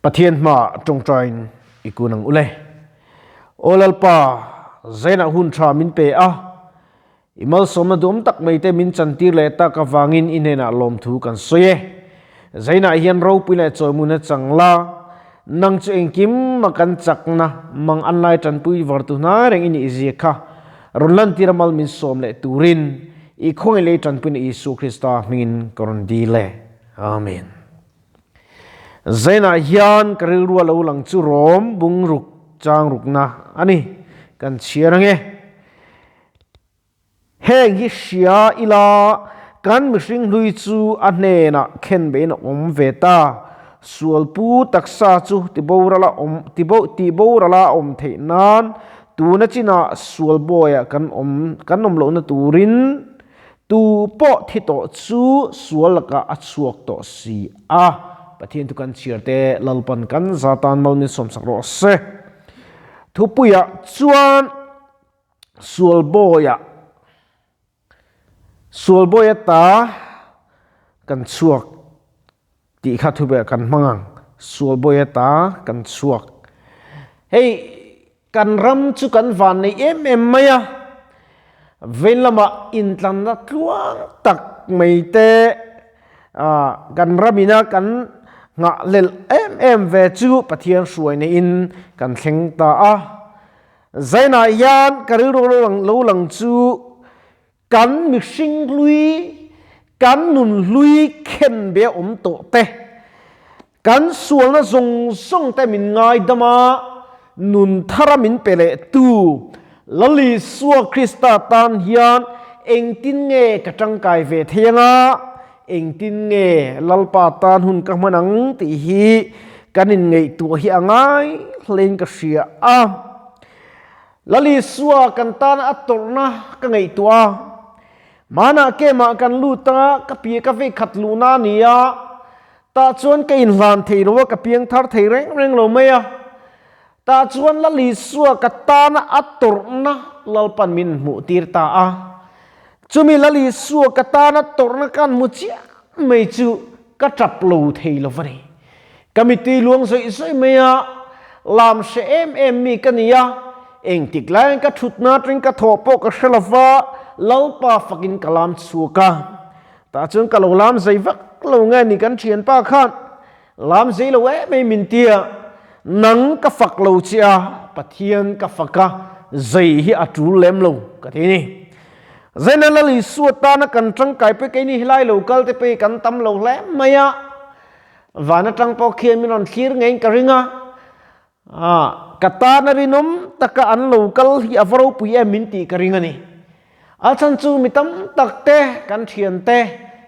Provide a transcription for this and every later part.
Pathian hmaah tawngtaiin i kun ang ule. Aw Lalpa, zainah hun tha min pe a, i malsawmna duhawm tak mai te min chantir leh tak avangin i hnenah lawmthu kan sawi e. Zainah hian ropui leh chawimuna chang la, nang chu engkim a kan chakna mang an lai tanpui vartu hnai reng i nih zia kha rawn lantir a mal min sawm leh turin i khawngaih leh i tanpuina Isua Krista hmingin ka rawn dil e. Amen. Zainah hian ka rilru a lo lang chu rawm bung ruk chang rukna a ni. Kan chhiar ange. Heng hi hria ila kan mihring hlui chu a hnenah khen beiin a awm ve ta. Sualpu taksa chu tiborala awm tihborala a awm theih nan tuna chinah sualbawiah kan awm kan awm lohna turin Tu pawh thi tawh chu sual lakah a chhuak tawh si a. Pathian thu kan chhiar te Lalpan kan za tan mal min sawmsak rawh se. Thupuiah chuan sual bawiah sual bawi ata kan chhuak tih kha thubuiah kan hmang ang. Sual bawi ata kan chhuak. Hei Kan ram chu kan van nei em em mai a, vein lamah intlanna tluang tak mai te kan ramina kan nghahhlelh em em ve chu Pathian hruai neiin kan thleng ta a. Zainah hian ka rilru lo lang chu Kan mihring hlui, kan nun hlui khen be a awm tawh te, kan sualna zawng zawng te min ngaidam a, nun thara min pe leh tu Lal Isua Krista tan hian engtin nge ka tangkai ve thei anga, engtin nge Lalpa tan hun ka hman ang tih hi kan inngaihtuah hi a ngai hlein ka hria a. Lal Isua kan tana a tawrhna ka ngaihtuah a, hmanah kemah kan lut a, ka pi ka vei khat luhna a ni a, tah chuan ka inhlan thei lo a, ka piang thar thei reng reng lo mai a, tah chuan Lal Isua ka tana a tawrhna Lalpan min hmuh tir ta a, chumi Lal Isua ka tana tawrhna kan hmu chiah mai chu ka tap lo thei lo va ni. Ka mittui luang zawih zawih mai a, lam hre em em mi ka ni a, engtik laiin ka thutna atangin ka thawh pawh ka hre lova, Lalpa fakin ka lam chhuak a. Tah chuan ka lo lam zai vak lo nge ni kan thianpa khan lam zai lo em em min ti a, nang ka fak lo che a, Pathian ka fak a, zai hi a tul lem lo ka ti ni. Zaina Lal Isua tana kan tangkai pawh keini helai lo kal te pawh hi kan tam lo hle mai a. Van atang pawh khian min rawn thlir ngeiin ka ring a, ka tana rinawm taka an lo kal hi a va ropui em min tih ka ring a ni. A chhan chu mi tam tak te kan thian te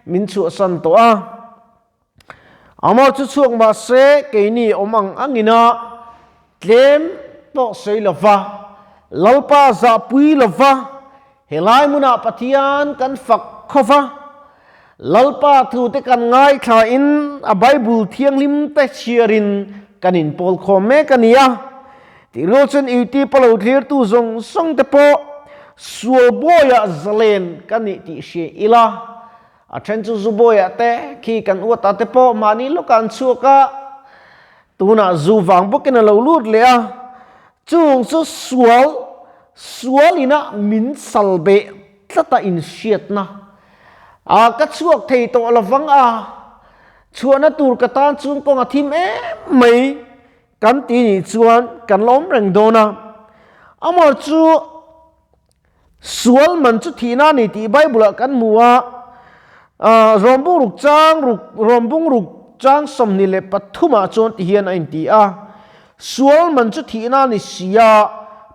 min chhuahsan tawh a, amah chu chhuak mahse keini awm ang angina tlem pawh sawi lova, Lalpa zahpui lova Helai hmunah Pathian kan fak kho va, Lalpa thute kan ngaithlain a Bible thianghlim te chhiarin kan inpawl khawm mek a ni a. Tih rual chuan UT palo thlirtu zawng zawng te pawh sual bawiah zalen ka nih tih hria ila, a then chu zu bawiah te khi kan uata te pawh mahni lawkah an chhuak a, tunah zu vang bawkin a lo lut leh a, Chung chu sual, sual ina min sal beh tlat a inhriatna a ka chhuak thei tawh lovang a, chhuahna tur ka tan chuan kawng a thim em mai kan ti nih chuan kan la awm reng dawn a. Amah chu sual man chu thihna a ni tih Bible ah kan hmu a, Rawmbung ruk chang ruk Rawmbung ruk chang 23 ah chuan ti hian a inti a, Sual man chu thihna a ni si a,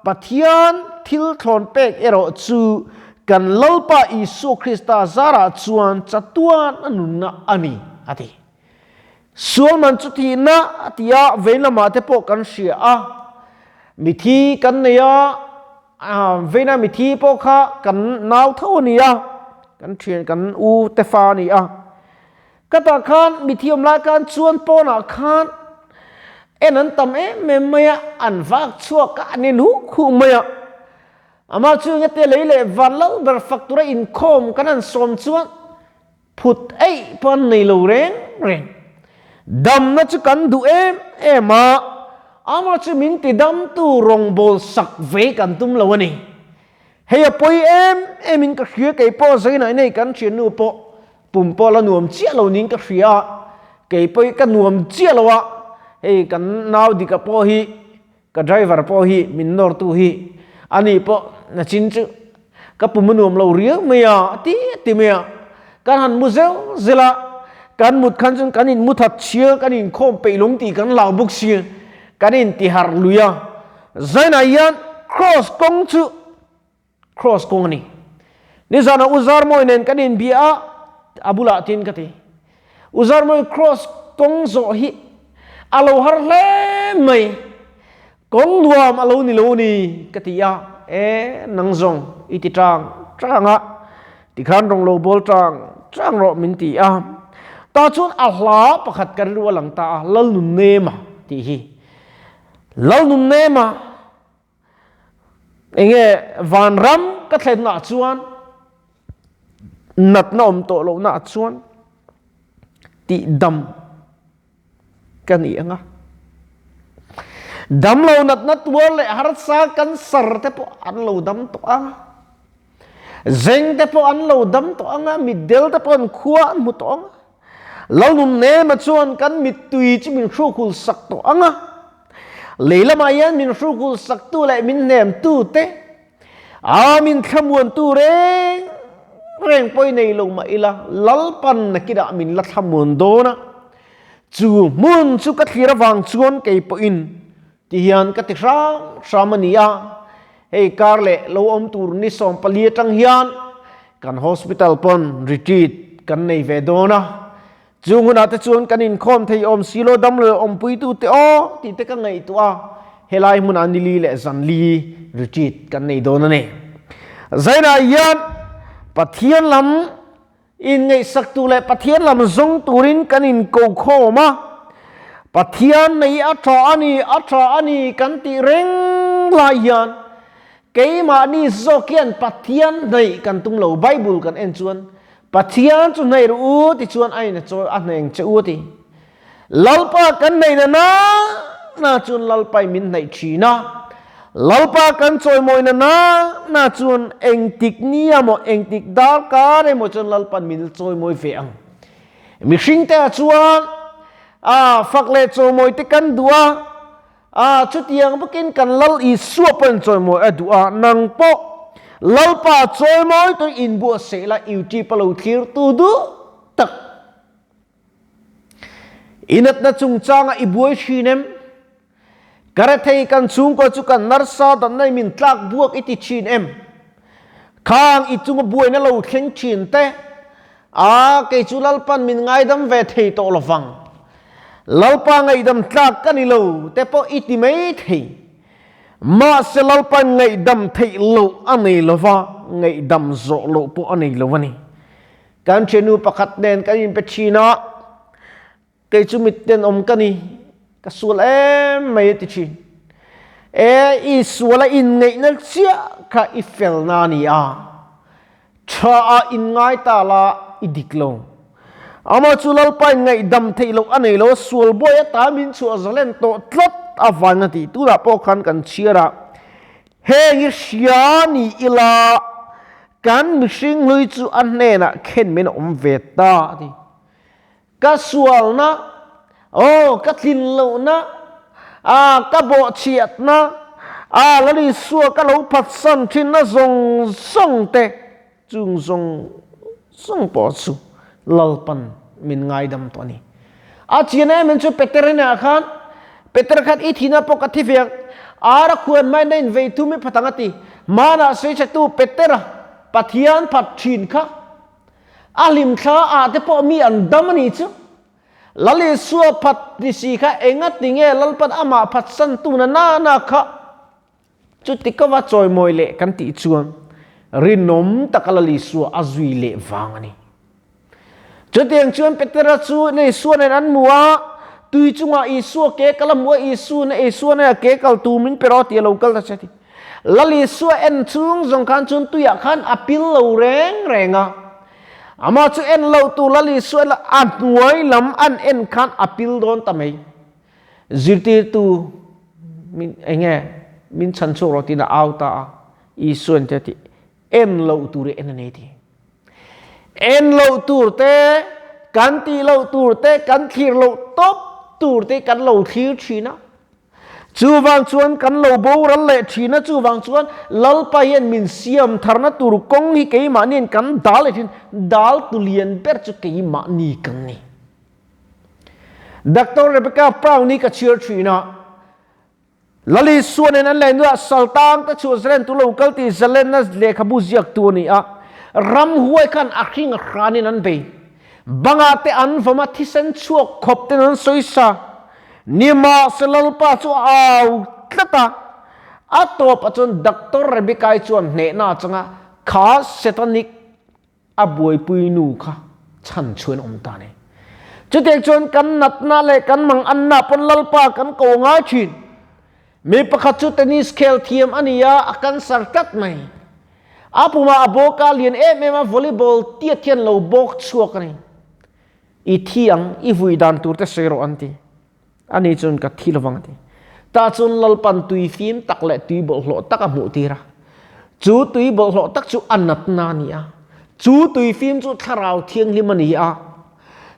Pathian thil thlawn pek erawh chu kan Lalpa Isua Krista zarah chuan chatuan a nunna a ni, a ti. Sual man chu thihna a ti a, vei lamah te pawh kan hria a, mithi kan nei a, veina mithi pawh kha kan nau tho a ni a, kan thian kan u te fa a ni a. Ka tah khan mithi awm lai khan chuan pawnah khan en an tam em em mai a, an vak chhuak a, an in huh huh mai a. Amah chu engate lei leh van lal ber fak tura inkhawm kan han sawm chuan phut eih pawh an nei lo reng reng. Damna chu kan duh em em a, amah chu min tidamtu rawngbâwl sak ve kan tum lo a ni. Hei a pawi em em in ka hria, kei pawh zainah nei kan thiannu pawh pum pawh la nuam chiah lo niin ka hria a, kei pawh hi ka nuam chiah lo a, hei kan nau dika pawh hi ka driver pawh hi min nawrtu hi ani pawh nachin chu ka pum a nuam lo riau mai a a ti a ti mai a, kan han mu zeuh zel a, kan mut khan chuan kan in mu that chhia kan inkhawm peih lung tih kan lau bawk si, kan intiharh lui a. Zainah hian Kraws kawng chu Kraws kawng a ni. Nizanah U Zarmawi nen kan inbia a, a bulah tin ka ti. U Zarmawi Kraws kawng zawh hi a lo har hle mai, kawng nuam a lo ni lo ni ka ti a, e nang zawng i ti tang tang a, tikhan rawng lo bawl tang tang rawh min ti a. Tah chuan a hla pakhat ka rilru a lang ta a, Lalnunnema tih hi. Lalnunnema enge vanram ka thlenna ah chuan natna awm tawh lohna ah chuan tihdam ka ni ang a. Damlo natna tuar leh harsa cancer te pawh an lo dam tawh ang a. Zeng te pawh an lo dam tawh ang a, mitdel te pawh an khua an hmu tawh ang a. Lalnumnema chuan kan mittui chu min hrukhul sak tawh ang a, lei lamah hian min hrukhul saktu leh min hnemtu te, a min thlamuantu reng reng pawh i nei lo mah ila, Lalpan nakinah min la thlamuan dawn a, chu hmun chu ka thlir avang chuan kei pawhin ti hian ka ti hram hram a ni a, hei kar leh lo awm tur ni 14 atang hian kan hospital pawn retreat kan nei ve dawn a, chung hunah te chuan kan inkhawm thei awm si lo dam lo awmpuitu te aw tih te ka ngaihtuah a, helai hmunah nili leh zanli retreat kan nei dawn a ni. Zainah hian Pathian lam Inngaihsak tur leh Pathian lam zawng turin kan inko khawm a, Pathian nei a tha a ni, a tha a ni kan tih reng lai hian keimahni zawk hian Pathian hnaih kan tum lo. Bible kan en chuan Pathian chu hnaih rawh u ti chuan a in a chawi a hneng che u a ti. Lalpa kan hnaih na na na chuan Lalpai min hnaih thin a, Lalpa kan chawimawi na na na chuan engtik nia maw engtik darkar emaw chuan Lalpan min chawimawi ve ang. Mihringte ah chuan a fak leh chawimawi te kan duh a, a chutiang bawkin kan Lal Isua pawhin chawimawi a duh a, nang pawh Lalpa chawimawi tuin inbuatsaih la YouTube a lo thlir tu duh tak. I natna chungchanga i buai thin em? Ka rethei kan chhungkaw chu kan narsa danna i min tlak buak i ti thin em? Khang i chunga buaina lo thleng thin te, a kei chu Lalpan min ngaidam ve thei tawh lovang. Lalpa ngaihdam tlak ka ni lo te pawh i ti mai thei. Mahse Lalpan ngaihdam theih loh a nei lova, ngaihdam zawh loh pawh a nei lo a ni. Kan thiannu pakhat nen kan inpe thin a, kei chu mit tenawm ka ni, ka sual em mai a ti thin. E, i sual a inngeihna chiah kha i felna a ni a, tha ah inngai ta la i dik lo. Amah chu Lalpa in ngaihdam theih loh a nei lo, sual buai ata min chhuah zalen tawh tlat avangin a ti. Tunah pawh khan kan chhiar a, heng hi hria ni ila, Kan mihring hlui chu a hnenah khen min awm ve ta a ti. Ka sualna, aw ka tlin lohna, a ka bawhchhiatna, a Lal Isua ka lo phatsan thinna zawng zawng te chung zawng zawng pawh chu Lalpan min ngaidam tawh a ni. A chian em em chu Peter inah khan, Peter khan i thihna pawh ka thi ve ang, ar a khuan mai na in vei thum i phat ang a ti. Hmanah sawichhetu Petera Pathian phat thin kha a hlimthla ah te pawh mi an dam a nih chu. Lal Isua phat ni si kha engati nge Lalpan amah phatsan tu na nana kha Chuti ka va chawimawi leh kan tih chuan rinawm taka Lal Isua a zui leh vang a ni. Chutiang chuan Petera chu na Isua nen an hmu a, tui chungah Isua ke kal a hmu a, Isu na Isua nen a ke kal tur min pe rawh tih a lo kal ta che a ti. Lal Isua en chung zawng khan chuan tuiah khan a pil lo reng reng a. Amah chu en lo tur Lal Isua en lo, a hnuai lam an en khan a pil dawn ta mai. Zirtirtu min enge min chhan chhuak rawh tiin a au ta a, Isua in te a ti, en loh tur i en a nei ti. En loh tur te, kan tih loh tur te, kan thlir loh tawp tur te kan lo thlir thin a. Chuvang chuan kan lo boral leh thin a, chuvang chuan Lalpa hian min siam tharna tur kawng hi keimahniin kan dal leh thin, dal tu lian ber chu keimahni kan ni. Doctor Rebecca Brown hi ka chhiar thin a, Lali Suanin an leh nuah Saltang te chhuah zalen tu lo kal tih zalenna lehkhabu ziak tu a ni a, ramhuai khan a hring a hranin an bei. Bangah te an vawm a, thisen chhuak khawp ten an sawi sa. Nimahse Lalpa chu a au tlat a, a tawpah chuan Doctor Rebecca-i chuan hnehna a chang a, kha Satanic a buaipui nu kha chhan chhuan awm ta ni. Chutiang chuan kan natna leh kan mang anna pawn Lalpa kan ko ngai thin. Mi pakhat chu tennis khel thiam a ni a, a cancer tlat mai. A pumah a bawk a lian em em a, volleyball tiat hian lo bawk chhuak a ni. I thi ang, i vui dan tur te sawi rawh an ti. Ani chuan ka thi lovang a ti. Tah chuan Lalpan tui fim tak leh tui bawlhhlawh tak a hmuh tir a. Chu tui bawlhhlawh tak chu a natna a ni a. Chu tui fim chu thlarau thianghlim a ni a.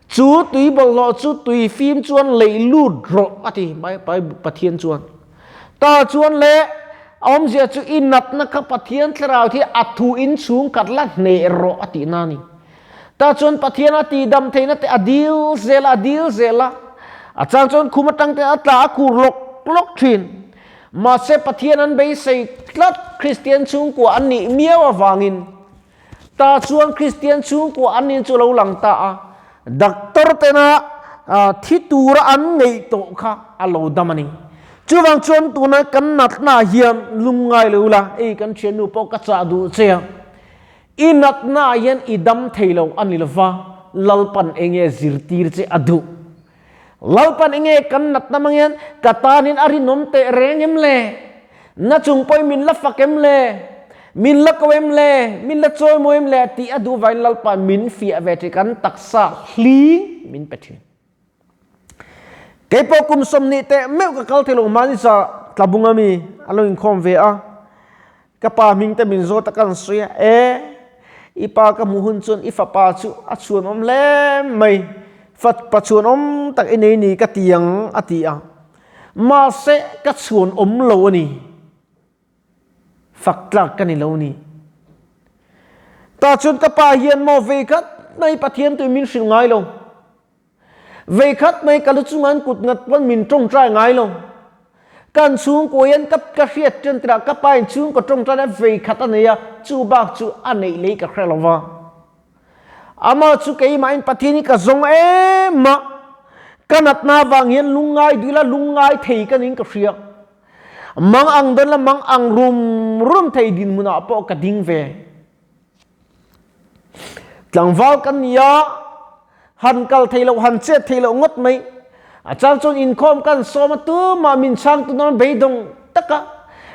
Chu tui bawlhhlawh chu tui fim chuan leih lut rawh a ti Pathian chuan. Tah chuan le awmzia chu i natna kha Pathian thlarau thi a thu in chhung khat la hneh rawh a tihna a ni. Tah chuan Pathian a tihdam theihna te a dil zel a, a dil zel a. A chang chuan khum atang te a tla a kur lawk lawk thin. Mahse Pathian an beisei tlat Kristian chhungkua an nih miau avangin tah chuan Kristian chhungkua an nih chu lo lang ta a. Doctor tena thi tura an ngeih tawh kha a lo dam a ni. Chuvang chuan tuna kan natna hian lungngai lo ila, ei kan thiannu pawh ka chah duh che a. I natna ah hian i dam thei lo a ni lova, Lalpan enge zirtir che a duh? Lalpan enge kan natna mang hian ka tanin a rinawm teh reng em le? Na chung pawhin min la fak em le? Min la ko em le? Min la chawimawi em le? Tih a duh vangin Lalpa min fiah ve thin, kan taksa hling min pe thin. Keipawh kum 20 teh meuh ka kal thei lo, mahni sa tlabung ami a lo inkhawm ve a. Ka pa hming te min zawt a kan sawi a, e, i pa ka hmuh hun chuan i fapa chu a chhuanawm hle mai, fapa chhuanawm tak i nei ni ka ti ang a ti a. Mahse ka chhuanawm lo a ni, fak tlak ka ni lo ni. Tah chuan ka pa hian maw vei khat mai Pathian tui min hrilh ngai lo. Vei khat mai ka lu chunga an kut ngat pawn min tawngtai ngai lo. Kan chhungkaw hian ka ka hriat ṭan tirah ka pa in chhungkaw tawngtai a vei khat a nei a, chu bak chu a neih lei ka hre lo va. Amah chu keimahin Pathian hi ka zawng em a, ka natna vang hian lungngai duh ila lungngai thei ka niin ka hria. Mang ang dawn la mang ang rum rum thei dinhmunah pawh ka ding ve. Tlangval kan ni a, han kal thei loh, han chet thei loh ngawt mai. A chang chuan inkhawm kan sawm a, tumah min chhang tu dawn beidawng tak a,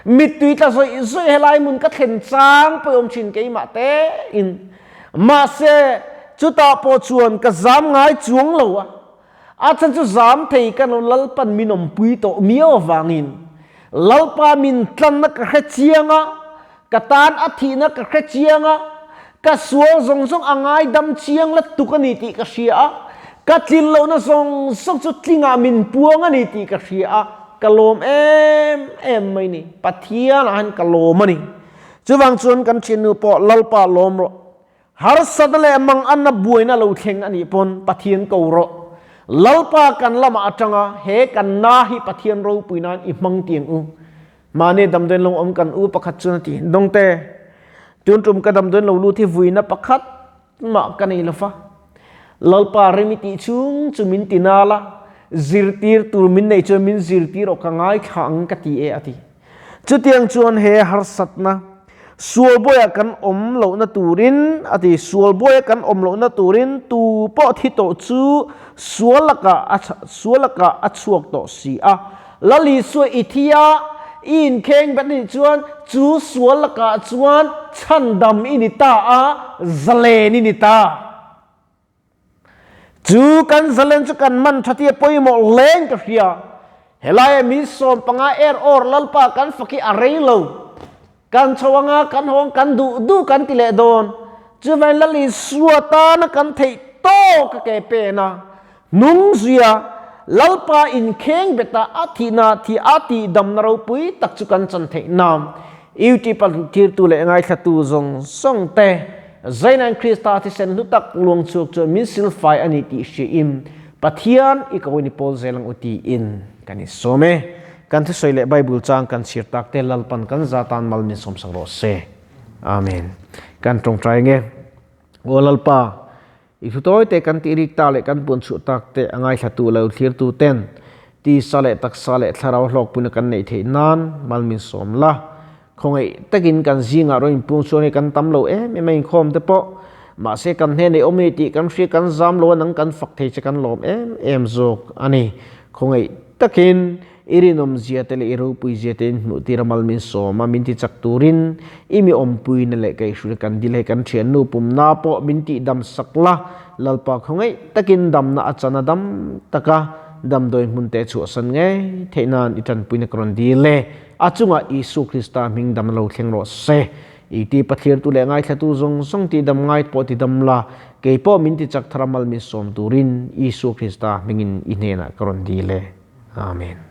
mittui tla zawih zawih helai hmun ka thlen chang pawh i awm thin keimah te in. Mahse, chutah pawh chuan ka zam ngai chuang lo a, a chhan chu zam thei ka lo Lalpan min awmpui tawh miau avangin Lalpa min tlanna ka hre chiang a, Ka tan a thihna ka hre chiang a, ka sual zawng zawng a ngaidam chiang la tuk a ni tih ka hria a, ka tlin lohna zawng zawng chu tlingah min puang a ni tih ka hria a, ka lawm em em mai ni. Pathian ah hian ka lawm a ni. Chuvang chuan kan thiannu pawh Lalpa lawm rawh. Harsatna leh manganna buaina lo thleng a nih pawn Pathian ko rawh. Lalpa kan lamah atanga he kan na hi Pathian ropui nan i hmang tiang u. Mahni damdawiin lo awm kan u pakhat chuan a ti, Dawngte, tun tum ka damdawiin lo lut hi vuina pakhat mah ka nei lo va. Lalpa rem i tih chhung chu min ti nal a, zirtir tur min neih chuan min zirtir awk ka ngaithla ang ka ti e a ti. Chutiang chuan he harsatna sualbawiah kan awm lohna turin a ti, sualbawiah kan awm lohna turin tu pawh thi tawh chu sual lakah a sual lakah a chhuak tawh si a. Lal Isua i thi a, i inkheng bet anih chuan chu sual lakah chuan chhandam i ni ta a, zalen i ni ta. Chu kan zalen chu kan man tha tia pawimawh hleng ka hria. Helaia mi 15 er awr Lalpa kan fak hi a rei lo. Kan chho anga kan hawng kan duh duh kan ti leh dawn. Chuvain Lal Isua tana kan theih tawk a ke pen a. Hnung zuia Lalpa inkheng beta a thihna thi a tihdamna ropui tak chu kan chan theih nan YouTube a tirtu leh ngaithlatu zawng zawng te Zainain Krista thisen hlu tak luang chhuak chuan min silfai a ni tih hriain Pathian i ko in i pawl zel ang u tiin kan insawm e. Kan thusawi leh Bible chang kan chhir tak te Lalpan kan za tan mal min sawmsak rawh se. Amen. Kan tawngtai nge. Aw Lalpa, i thu tawi te kan tih rik ta leh kan puan chhuah tak te a ngaithlatu lo thlirtu ten tisa leh taksa leh thlarau hlawkpuina kan neih theih nan mal min sawm la. Khawngaih takin kan zingah rawn inpung chuan hei kan tam lo em em a inkhawm te pawh mahse kan hnen ei awm a ni tih kan hria kan zam lo a nang kan fak thei che kan lawm em em zawk a ni. Khawngaih takin i rinawm zia te leh i ropui zia te in hmuh tir a mal min sawm a min ti chak turin i mi awmpuina leh kaihhruina kan dil hei kan thiannu pumna pawh min tih dam sak la Lalpa khawngaih takin damna a chan a dam taka damdawi hmun te chhuahsan ngei theih nan i tanpuina ka rawn dil e. A chungah Isu Krista hming dam lo thleng rawh se. I ti Pathiantu leh ngaithlatu zawng zawng tih dam ngai pawh ti dam la, kei pawh min ti chak thar a mal min sawm turin Isu Krista hmingin i hnenah ka rawn dil e. Amen.